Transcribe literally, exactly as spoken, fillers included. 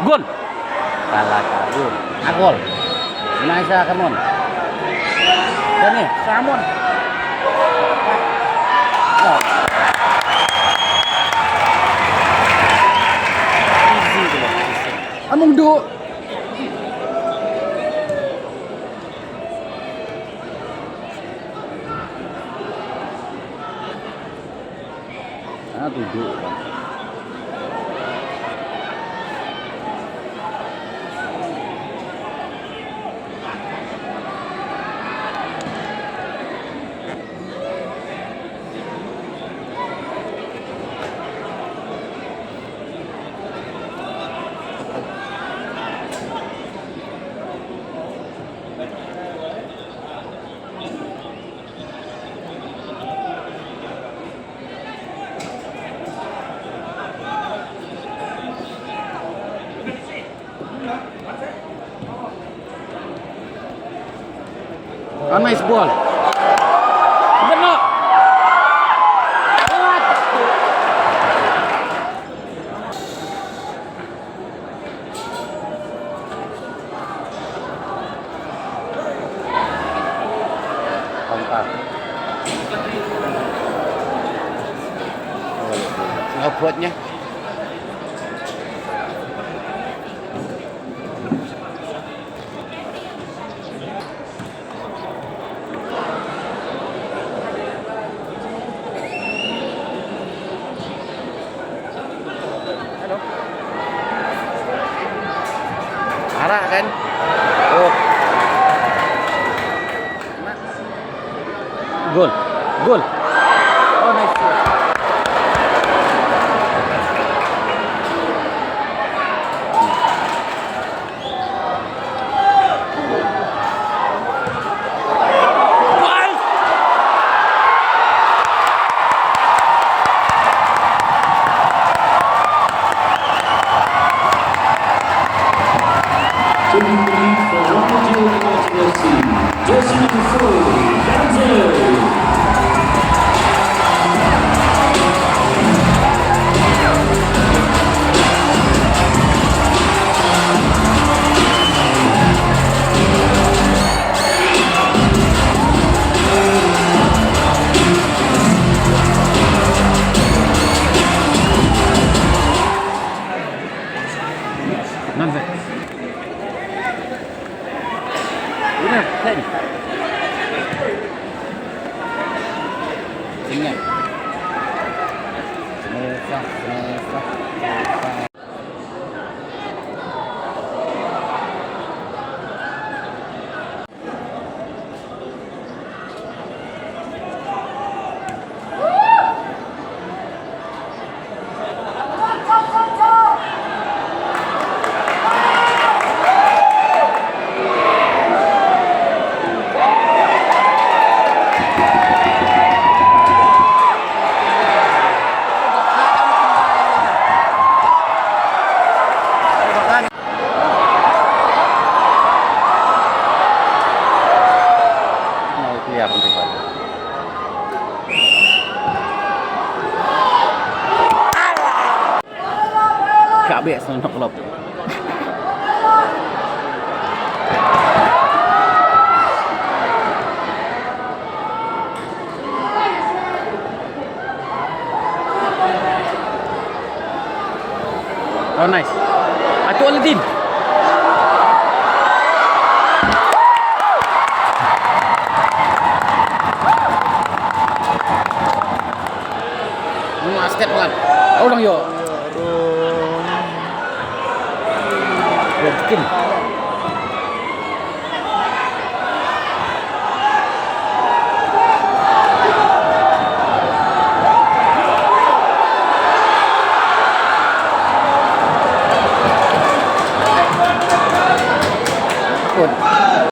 Gol. Salah ka gol. Ah, gol. Nice, come on. Dani, come on. Oh. Easy tu. Among do. Ah, duduk. A nice ball. Benar. Hong Kong. Ngapot niya. Arak kan? Oh. Gol. Gol. Oh, nice. Taking the lead for Ramajo United F C, jersey number four, Denzel. None of it. Udah, ten. Ingat. Selesa, selesa, selesa. Ka beh sa nok lop. Oh, nice. Atu Aladin. Hmm, step kan. Oh, dang yo. Kin.